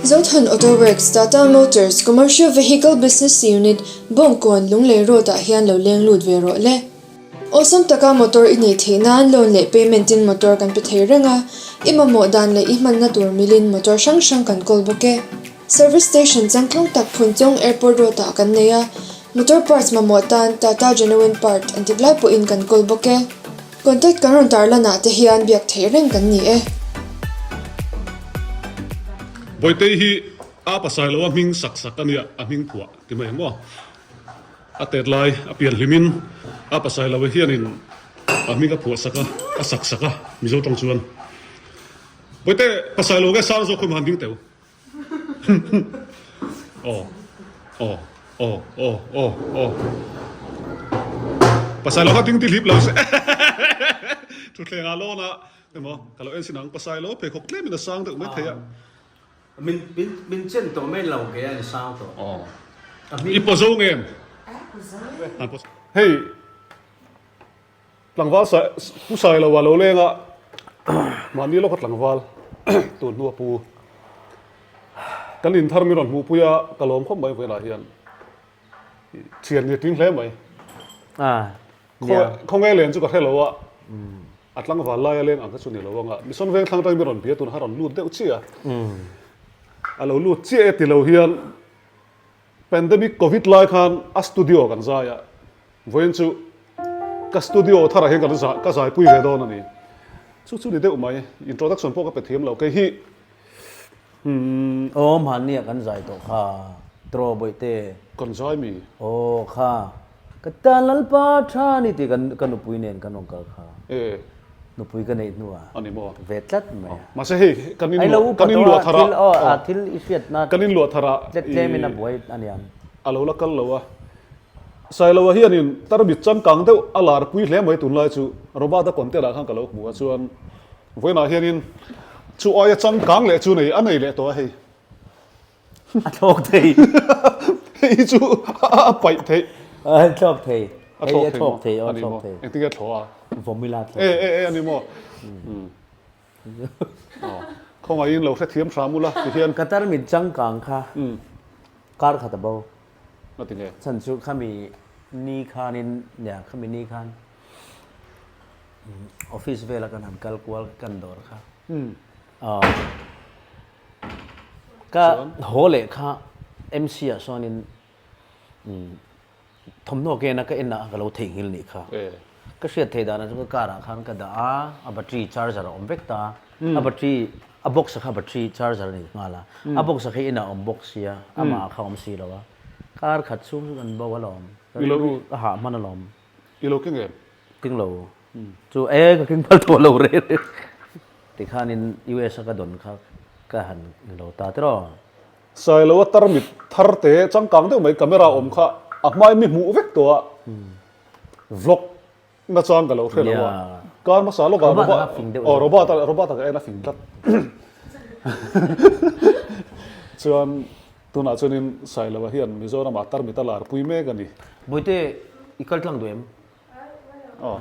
Zothan Auto Works, Tata Motors, Commercial Vehicle Business Unit, Bawngkawn, Lunglei Road ah hian lo leng lut ve rawh le. Awlsam taka motor i neih theih nan loan leh payment in motor kan pe thei reng a, i mamawh dan leh i hmanna tur milin motor hrang hrang kan kawl bawk e. Service station changtlung tak Phunchawng Airport Road ah kan nei a, motor parts mamawh tan Tata Genuine Part an tik lai pawhin kan kawl bawk e. Contact kan rawn tarlan ah te hian biak theih reng kan ni e. Bawitei hi a pasai lo a hming sak sak a nia, a hming phuah ti mai ang maw? A tet lai a pian hlimin a pasai lo hianin a hming a phuah sak a, a sak sak a Mizo tawng chuan. Bawite pasai lo nge sang zawk khawi mahan ding teuh. Aw aw aw aw aw aw Pasai lo kha ding ti hlip lo se Thutthleng ah lawn a emaw ka lo en sin ang Pasai lo pheikhawk tlem in a sang deuh mai thei a. Min min min chen tawh mai lo ke a ni sang tawh. Aw i paw zo ngem? Hei. Tlangval sai pu sai lo a lo leng a, mahni lawka tlangval tun hnu a pu. Kan in thar mi rawn hmuh pui a, ka lawm khawp mai vawilah hian. Thian ni tling hle mai. Khawnge len chu ka hre lo a, a tlangval laia leng ang kha chu ni lo ang a, Mission Vengthlang atangin mi rawn bia tun kha rawn lut deuh chiah a. A lo lut chiah e ti lo hian Pandemic Covid lai khan a studio kan zai a, vawiin chu ka studio tharah hian kan zai ka zaipui ve dawn a ni. Chu chu ni deuh mai, introduction pawh ka pe thiam lo, kei hi umm. Aw hmanni ah kan zai tawh kha, Tro Bawihte. Kan zai mi? Aw kha, ka tan Lalpa tha ni tih kan ka nupui nen kan rawn kal kha. E. Nupui ka neih hnuah. A ni maw? Ve tlat mai a. Mahse hei kan in luah kan in luah thar ah aw a thil i hriatna kan in luah thar ah tlet tlem in a buai a niang. A lo la kal lo a. Sailoa hianin tarmit changkang deuh a lar pui hle mai tunlai chu Robert-a content ah khan ka lo hmu a chuan vawiinah hianin chu aia changkang leh chu nei a nei leh tawh a hei. A thlawk thei. Hei chu a paih theih. A thlawk thei. A thlawk thei maw? A ni maw? Engtin nge a thlawh a? Vawmila thlawk. E e e a ni maw? Khawngaihin lo hrethiam hram ula ti hian. Ka tarmit changkang kha kar khat a bo. Nga ti nge? Chhan chu khami ni khanin nia khami ni khan office vela kan han kal kual kan dawr kha. Ka haw leh kha MC ah sawnin thawmhnaw kena ka en ah ka lo theihnghilh nih kha. Ka hriat theih danah chuan ka car ah khan ka dah a, a battery charger a awm vek ta. A battery, a box ah kha battery charger a ni nghal a. A box ah kha inah a awm bawk sia, amah ah kha a awm si lo a. Car khat chhung chu kan bo alawm. Ka rilru a hah hman alawm. I lo keng em? Keng lo. Chu e ka keng phal tawh lo reh reh. Tikhanin US a ka dawn kha ka han lo ta tiraw. Sailo a tarmit thar te changkang deuh mai camera awm kha a hmai mi hmuh vek tawh a vlog na chang ka lo hre lo a kar hmasa lawkah aw Robert a Robert a ka en a fing tlat chuan tunah chuanin Sailo a hian Mizoram ah tarmit a lar pui mek a ni. Bawihte i kal tlang duh em? Aw.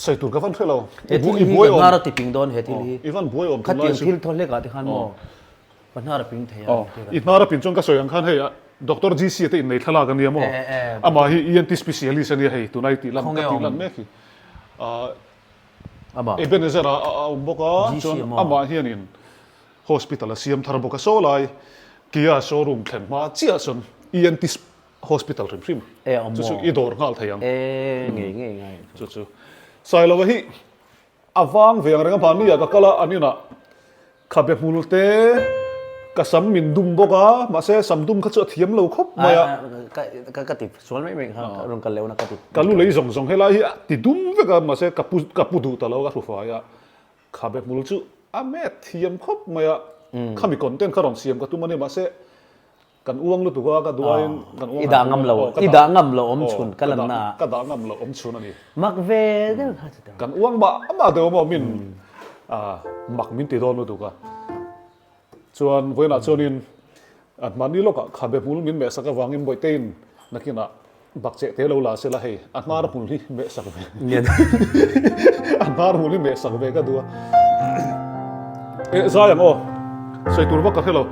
Sawi tur ka van hre lo. He thil hi ka hnar a ti ping dawn he thil hi. I van buai awm tunlai chu. Khatiang thil thaw hlek ah te khan maw ka hnar a ping thei a. I hnar a pin chuan ka sawi ang khan hei Doctor GC te innei thlalak a nia maw. Amah hi ENT specialist a nia hei tunai tih lan ka tih lan mek hi. Ebenezer ah a awm bawk a chuan amah hianin hospital a siam thar bawk a saw lai Kia showroom thlen hma chiah chuan ENT Hospital hrim hrim chu chu i dawr nghal thei ang. Chu chu Sailova hi a vang ve ang reng a mahni ah ka kal a an inah khabe hmul te ka sam min dum bawk a mahse sam dum kha chu a thiam lo khawp mai a. Ka ti sual mai mai kha rawn kal lehna ka ti. Ka lu lei zawng zawng helai hi a ti dum vek a mahse ka pu ka pu duh ta lo ka hru fai a khabe hmul chu a met thiam khawp mai a khami content kha rawn siam ka tum a ni mahse Kan uang lutuk a, ka duh aiin kan uang I dah ngam lo, i dah ngam lo awm chhun ka lan na ah. Ka dah ngam lo awm chhun a ni. Mak ve deuh kha chu. Kan uang mah mah deuh maw min mak min ti dawn lutuk a. Chuan vawiinah chuanin mahni lawkah khabe hmul min mehsak avangin Bawihteiin nakinah bakcheh te lo la se la hei a hnar hmul hi mehsak ve. A hnar hmul hi mehsak ve ka duh a. Eh zai ang aw. Sawi tur vak ka hre lo.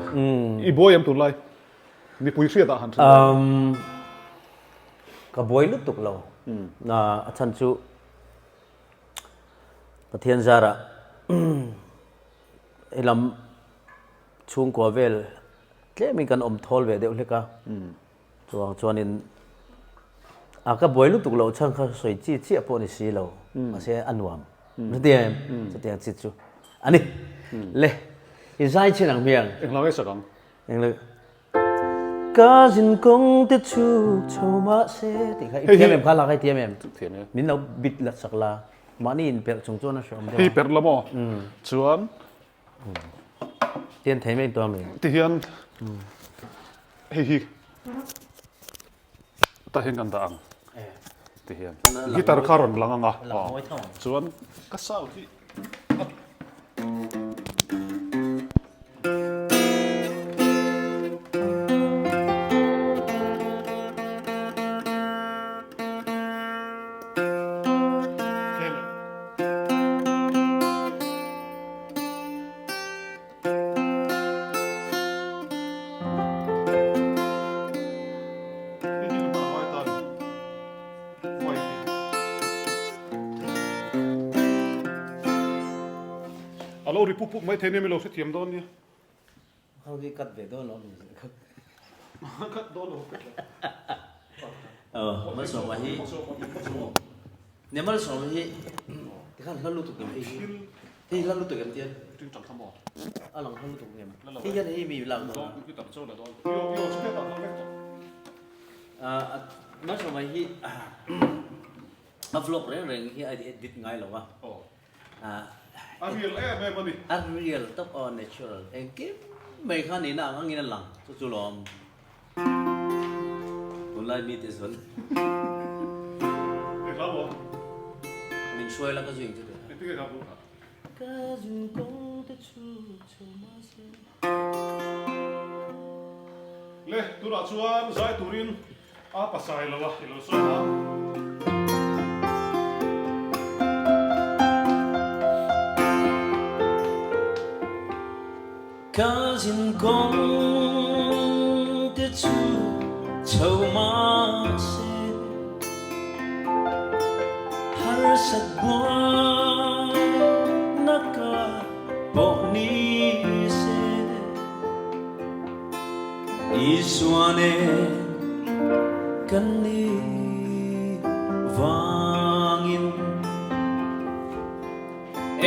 I buai em tunlai? Mipui hriat ah han hre. Um ka buai lutuk lo. A chhan chu Pathian zarah helam chhungkua vel tlemin kan awm thawl ve deuh hlek a. Chuvang chuanin a ka buai lutuk loh chhan kha sawi chi chiah pawh ni si lo mahse a nuam chutiang em chutiang chi chu a ni le i zai chin ang hmiang Engla nge sak ang? Engla Ka zin kawng te chhuk chho mahse tih kha i thiam em kha la kha i thiam em? Thiam e. Min lo bit la sak la mahni inperh chung chuan a hreawm deuh a. Hei perh la maw? Chuan Tian thei mai tawh a mi. Ti hian hei hi tah hian kan dah ang ti hian guitar kha rawn lang ang a chuan ka sound hi A lo ri pup pup mai thei nia mi lo hrethiam dawn nia. Ho hi cut ve dawn lo mi. Cut dawn lo. Aw, malsawma hi. Nia malsawma hi tikhan hla lutuk em hei hi. Hei hla lutuk em tian. Ting tang kha maw. A lang hla lutuk em. Hei hian hei mi lak dawn. Guitar chaw la dawn. Yo yo chu hetah hmang vek tawh. Malsawma hi a vlog reng reng hi a edit ngai lo a. A real em em a ni. A real tawp aw natural engkim mai kha nihna ang angin a lang chu chu lawm. Tunlai mi te zawn. Eng hla maw? Min hruai la ka zui ang chu tih. Engtin nge kha bul kha? Ka zun kawng te chhuk chho mahse. Le tunah chuan zai turin A pasai lo a, i lo sawi a. Ka zin kawng te chu chho mahse harsat buai na ka pawh ni se. Isua nen kan ni vangin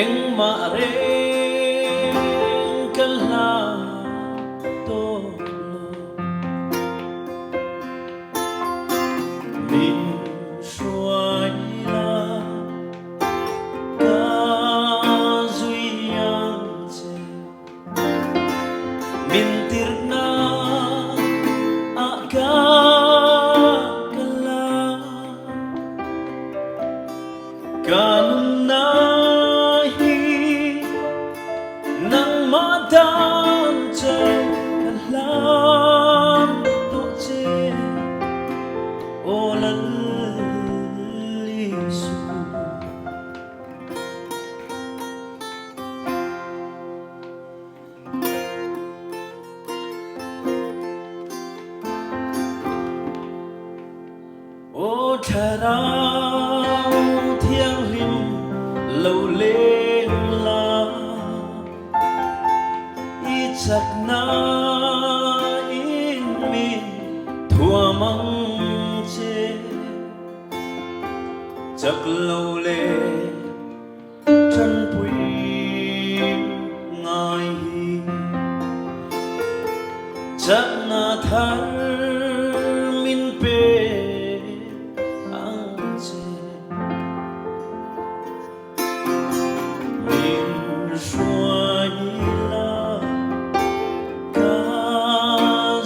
engmah reng kan hla tawh lo. Min hruai la ka zui ang che. Min tirhna ah ka kal a, ka nunna hi nangmah dan chauh ka hlam tawh che, aw Lal Isu. Aw Thlarau Thianghlim lo leng la, i chakna in min thuam ang che. Chak lo le Ṭanpui ngai hi chakna thar min pe ang che. Min hruai la ka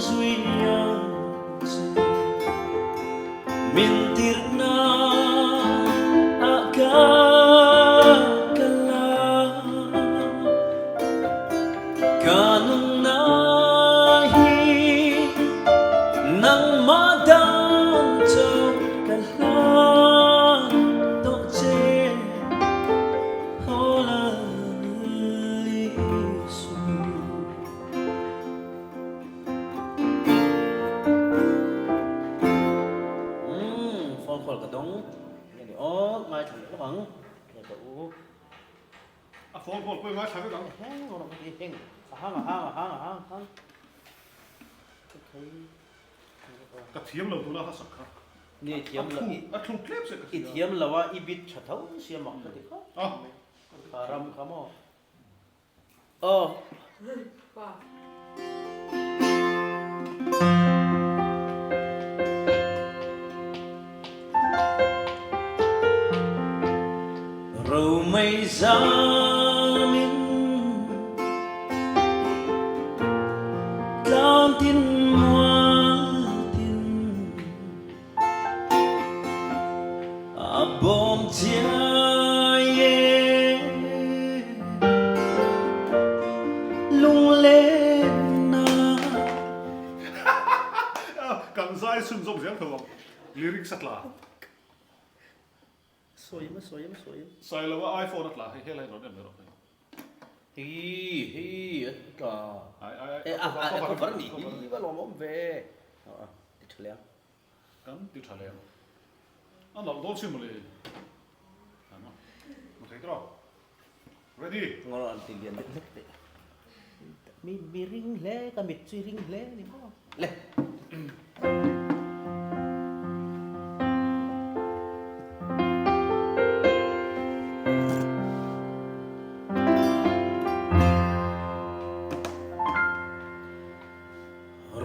zui ang che. Min tirhna ah ka kal a, ka nunna hi call pawh i ngaithla vek ang. Heng rawh ka ti heng a hang a hang a hang a hang hang ka thei. Ka thiam lo tuna hla sak kha. Ni i thiam lo i. A thluk tlem se ka hria. I thiam lo a i bit tha tho sia mak ka ti khawp mai. Kha ram kha maw. Aw. Romei zamin tlang tin mual tin A bawm chiai e lunglennak. Kan zai chhunzawm zel tho ang lyrics a tla. Sawi em a sawi em a sawi em. Sailova iPhone a tla hei helai rawn em erawh hei. Hi hi a tla. Ai ai ai a cover a nih hi va lawmawm ve. Ti tha leh ang. Kan ti tha leh ang. A nalh dawn si mawle. Ano? Mu thei tawh. Ready? Ngawr an ti lian deuh hlek teh. Mi mi ring hle ka mit chu i ring hle ni maw. Le.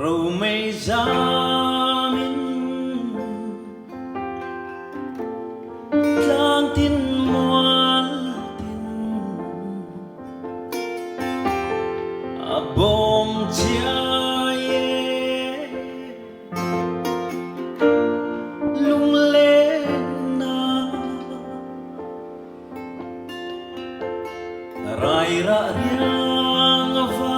Romei zamin tlang tin mual tin a bawm chiai e lunglennak Rairah riang a va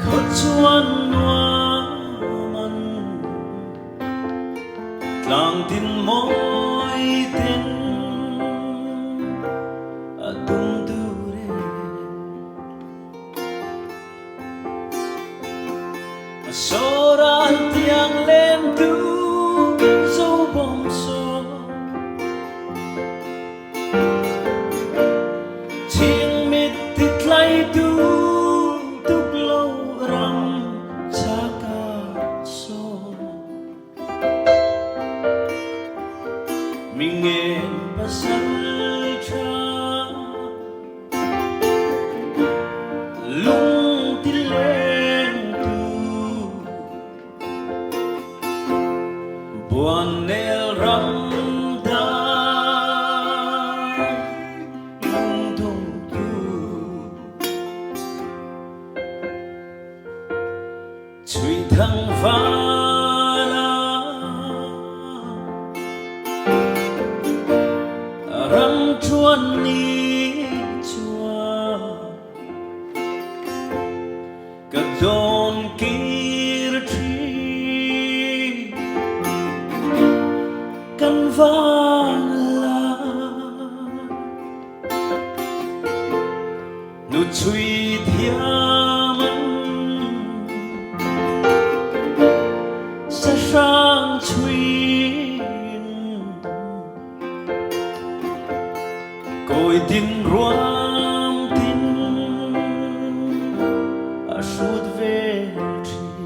Khuachuan nuam an tlangtin mawi ten a dum dur e. A sawran tiang lem tu zo bawm saw. Chingmit ti tlaitu tuk lo ram chaka saw. Mi ngen pasal tha lung ti lengtu buannel ram dai lungdongtu. Chui thang vala ram ṭuan ni chuan ka dawn kir ṭhin kan van la Nu chui thiam an sahrang chui in kawi tin ruam tin a hrut ve ṭhin.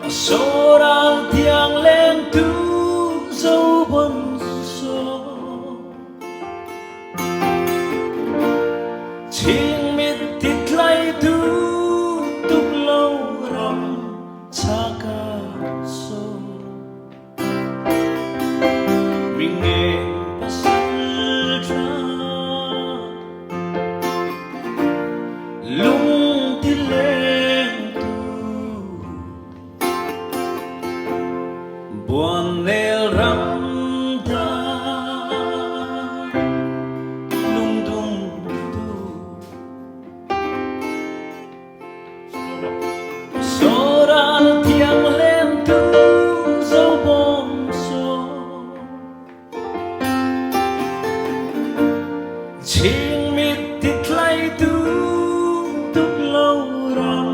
A sawrang tiang lengtu zo bon saw. Chingmit ti tlaitu tuk lo ram chaka saw. Mi ngen pasal ṭha lung ti lengtu buannel ram dai lungdungtu. Soral thiang lemtu zo bawm saw. Chingmit ti tlaitu tuk lo ram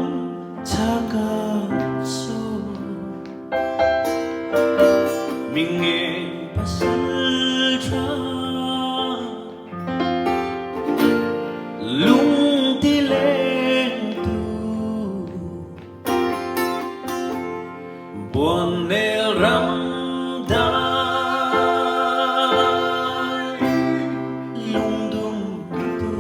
chaka saw. Mi ngen pasal tha lung ti leng tu Buannel ram dai lungdum tu.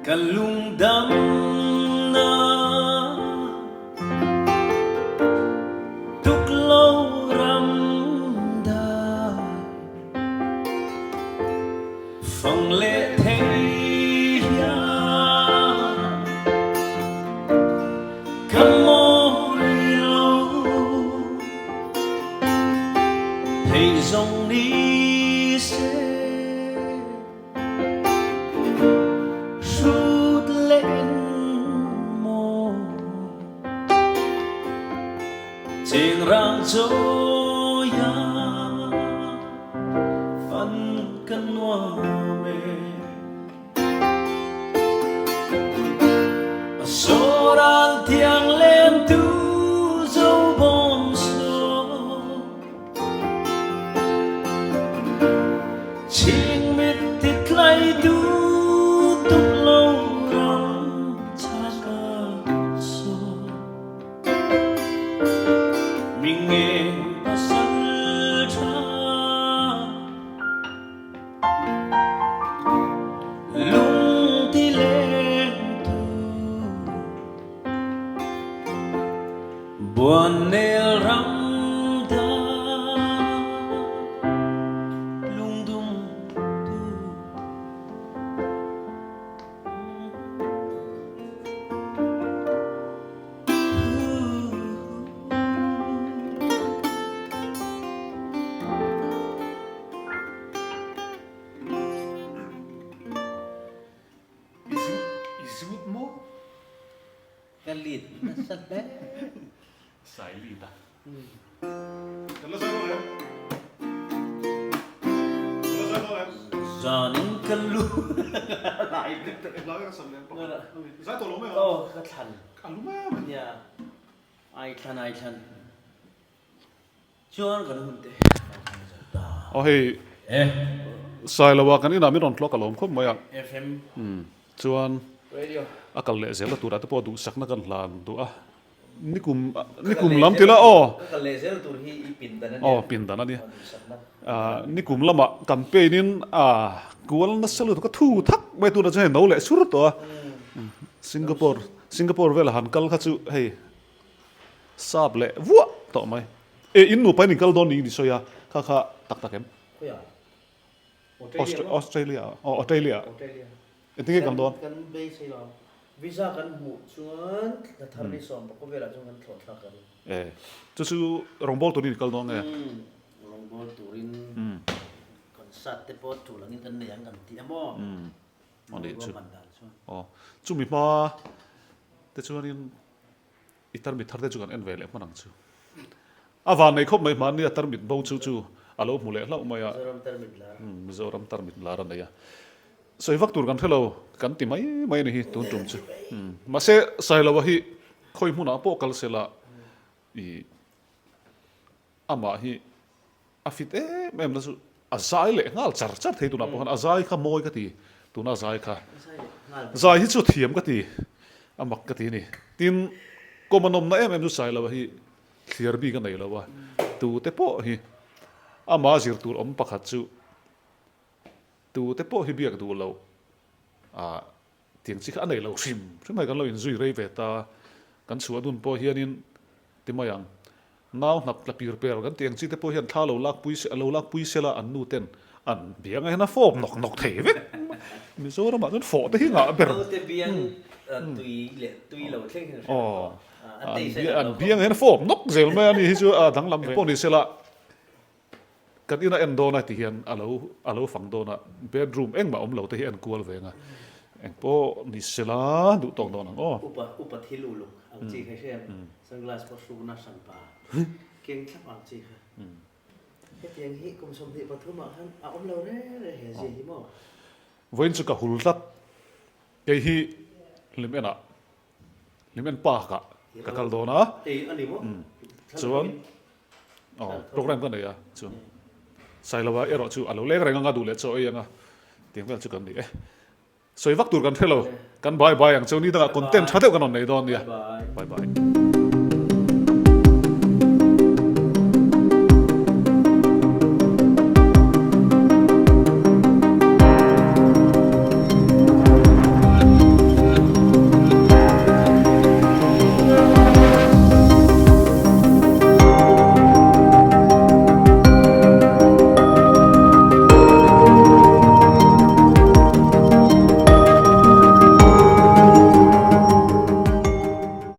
Ka lungdamna tuklo ram dai fang leh thei hian ka mawi lo. Thei zong ni se hrut len maw chengrang chawi ah fan ka nuam e. Soral thiang lem tu zo bawm so Chingmit ti tlai tu tuk lo ram chaka so Mi ngeng pasal tha Lung ti leng tu Buannel ram dai lungdum tu. I zut, i zut maw? Ka lead nasa hle. Sai lead a. Kan la zai dawn em? Kan la zai dawn em? Zanin ka lu lai Lai ka sam lem pakhat. Zai tawh lo mai ang. Aw ka thlan. A lu mai a mai. Nia. Ai thlan ai thlan. Chuan kan hun te Aw hei Sailoa kan inah min rawn tlawk a lawm khawp mai a. FM Chuan Radio a kal leh zel a turah te pawh duhsakna kan hlan duh a. Nikum nikum lam tila aw. Ka kal leh zel tur hi i pindan a nia. Aw pindan a nia. Nikum lamah campaign in a kual nasa lutuk a thu thak mai tunah chuan hei no leh sur tawh a. Singapore Singapore velah han kal kha chu hei Sap leh vuah tawh mai. E in nupa in inkal dawn niin i sawi a, kha kha tak tak em? Khawiah? Australia maw? Australia aw Australia. Australia. Engtin nge kan dawn? Kan beisei lo ang. Visa kan hmuh chuan thla thar ni sawm pakua velah chuan kan thlawh thlak ang. E chu chu rawngbâwl turin inkal dawn nge? Rawngbâwl turin concert te pawh tul angin kan nei ang kan ti a maw? Aw nih chu. Aw chumi hma te chuanin I tarmit thar te chu kan en ve leh hman ang chu. A van nei khawp mai hmanni a tarmit bo chu chu a lo hmu leh hlauh mai a. Mizoram tarmit lar. Mizoram tarmit lar a nei a. Sawi vak tur kan hre lo kan ti mai mai a ni hi tun tum chu. Mahse Sailoa hi khawi hmunah pawh kal sela i Amah hi a fit em em na chu a zai leh nghal char char thei tunah pawh khan a zai kha mawi ka ti tuna zai kha zai hi chu thiam ka ti a mak ka ti a ni tin kawm a nawmna em em chu sai lo hi thliar bik a nei lo a tute pawh hi amah zir tur awm pakhat chu tute pawh hi biak duh loh ah Tiang chi kha a nei lo hrim hrim mai kan lo inzui rei ve ta, kan chhuah dun pawh hianin ti mai ang. Nau hnap tla pir per kan tih ang chi te pawh hian thla lo lak pui se lo lak pui sela an nu ten an biang ah hian a fawp nawk nawk thei vek. Mizoram ah chuan fawh te hi ngah ber. Naute biang tui leh tui lo thleng hian a hre tawh. An biang ah hian a fawp nawk zel mai a ni hi chu a danglam ve pawh ni sela. Kan ina en dawn a ti hian a lo a lo fang dawn a, bedroom engmah awm lo te hi en kual ve ang a, eng pawh ni se la duh tawk dawn ang aw. Upa upa thil uluk ang chi kha hriat sunglass pawh hrukna hran pa keng thlap ang chi kha hetiang hi kum 23 ah khan a awm lo reng reng he zia hi maw. Vawiin chu ka hul tlat, kei hi hlim enah hlim en park ah ka kal dawn a, chuan Aw, program ka nei a, chuan Sailova erawh chu a lo leng reng anga duh leh chaw ei anga tiang vel chu kan ni e. Sawi vak tur kan hre lo, kan bye bye ang cheu ni dangah content tha deuh kan rawn nei dawn nia. Bye bye.